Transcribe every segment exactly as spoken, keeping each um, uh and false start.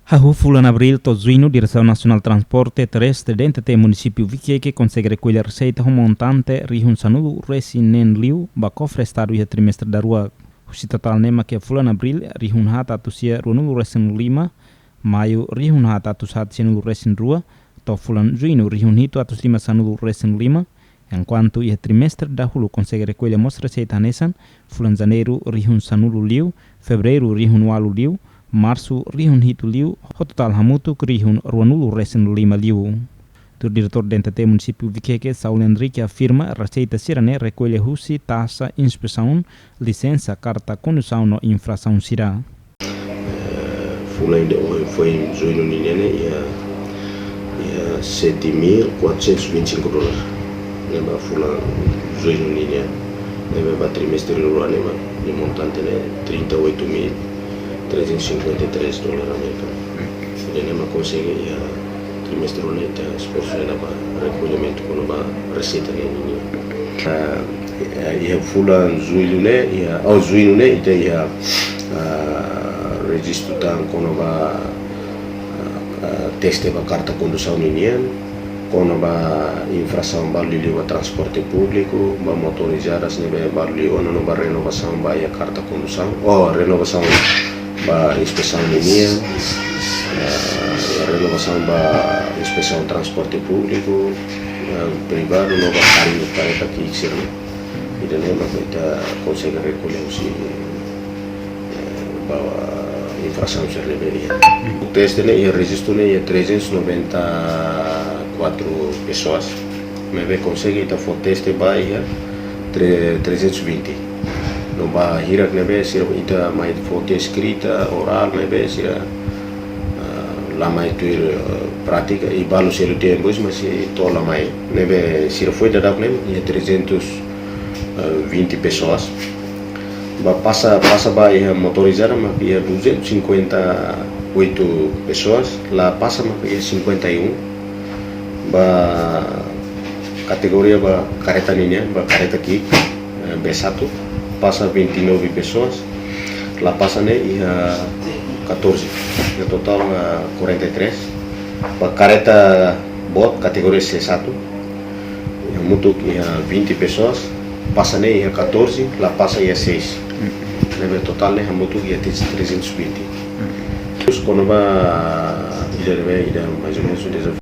Hahú fulan Abríl to'o Juñu, Diresaun Nasionál Transporte Terrestre, D N T T, Munisípiu Viqueque konsege rekolla reseita ho montante rihun sanulu-resin-neen liu ba kofre Estadu iha trimestre daruak. Husi totál ne'e mak iha fulan Abríl rihun haat atus sia ruanulu-resin-lima, Maiu rihun haat atus haat sianulu-resin-rua, to'o fulan Juñu rihun hitu atus lima sanulu-resin-lima, enkuantu iha trimestre dahuluk konsege rekolla mós reseita hanesan, fulan Janeiru rihun sanulu liu, Fevereiru rihun ualu liu, Marsu rihun hitu liu, ho totál hamutuk rihun ruanulu-resin-lima liu. Tuir Diretór D N T T Munisípiu Viqueque, Saul Henrique, afirma reseita sira-ne'e rekolla husi taxa inspesaun, lisensa, karta kondusaun no infrasaun sira. Eh, fulan ida ohin foin Juñu ninian ne'e iha, iha sete mil quatrocentos e vinte e cinco dólares. Ne'e ba fulan Juñu ninian. Ne'ebé ba trimestre rua ne'e mak nia montante ne'e trinta e oito mil trezentos e cinquenta e três dólares amerikanu. Ida-ne'e mak konsege iha trimestre rua ne'e ita esforsu ne'e ba rekollimentu kona-ba reseita ne'e ninian. Ah, iha fulan Jullu ne'e, iha, oh, Juñu ne'e, ita iha, ah, rejistu tan kona-ba, ah, ah, teste ba karta kondusaun ninian, kona-ba infrasaun balu liuliu ba transporte públiku, ba motorizadas ne'ebé balu liu ona no ba renovasaun ba iha karta kondusaun, oh, renovasaun ba inspesaun ninian, eh, renovasaun ba inspesaun transporte públiku, eh, privadu no ba kariñu kareta ki'ik sira-ne'e. Ida-ne'e mak ita konsege rekolla husi, eh, ba infrasaun sira-ne'ebé iha. Teste ne'e iha rejistu ne'e iha trezentos e noventa e quatro pessoas. Maibé konsege ita fó teste ba iha tre-, trezentos e vinte. No ba hirak ne'ebé sira ita mai fó tiha eskrita, orál, maibé sira, ah, la mai tuir, ah, prátika, i balu sira depois, mas i to'o la mai. Ne'ebé sira foin daudauk ne'e iha trezentos e vinte pessoas. Ba pasa, pasa ba iha motorizada mak iha duzentos e cinquenta e oito pessoas, la pasa mak iha cinquenta e um. Ba kategoria ba kareta ninian, ba kareta ki'ik, eh, B satu, pasa vinte e nove pessoas, la pasa ne'e iha catorze, iha totál, eh, quarenta e três. Ba kareta boot kategoria C satu, iha hamutuk iha vinte pessoas, pasa ne'e iha catorze, la pasa iha seis. Ne'ebé totál ne'e hamutuk iha trezentos e vinte. Terus kona-ba ida ne'ebé, ida mais ou menos dezafiu.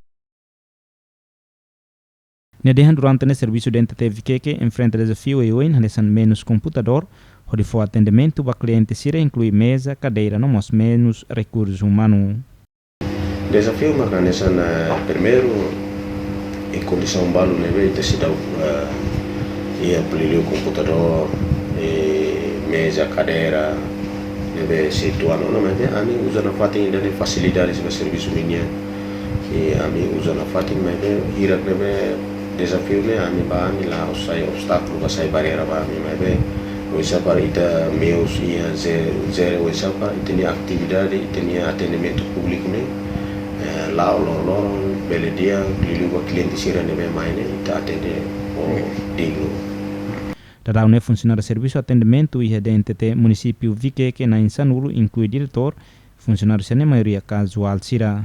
Nia dehan durante ne'e servisu D N T T Viqueque enfrenta dezafiu oioin hanesan menus komputadór hodi fó atendimentu ba kliente sira, inklui meza, kadeira no mós menus rekursu umanu. Dezafiu mak hanesan, eh, primeiru, iha kondisaun balu ne'ebé ita seidauk, eh, iha liuliu komputadór, eh, meza, kadeira, ne'ebé sei tuan ona, maibé ami uza nafatin ida-ne'e fasilidades ba servisu ninian. I ami uza nafatin, maibé hirak ne'ebé dezafiu ne'e ami ba ami la'ós sai obstákulu ka sai barreira ba ami, maibé oinsá para ita meius iha ze-, ze-, oinsá para ita-nia atividade, ita-nia atendimentu públiku ne'e, eh, la'o loroloron, bele di'ak, liuliu ba kliente sira ne'ebé mai ne'e, ita atende ho dignu. Daudaun ne'e funsionáriu servisu atendimentu iha D N T T Munisípiu Viqueque na'in sanulu, inklui diretór, funsionáriu sira-ne'e maioria kazuál sira.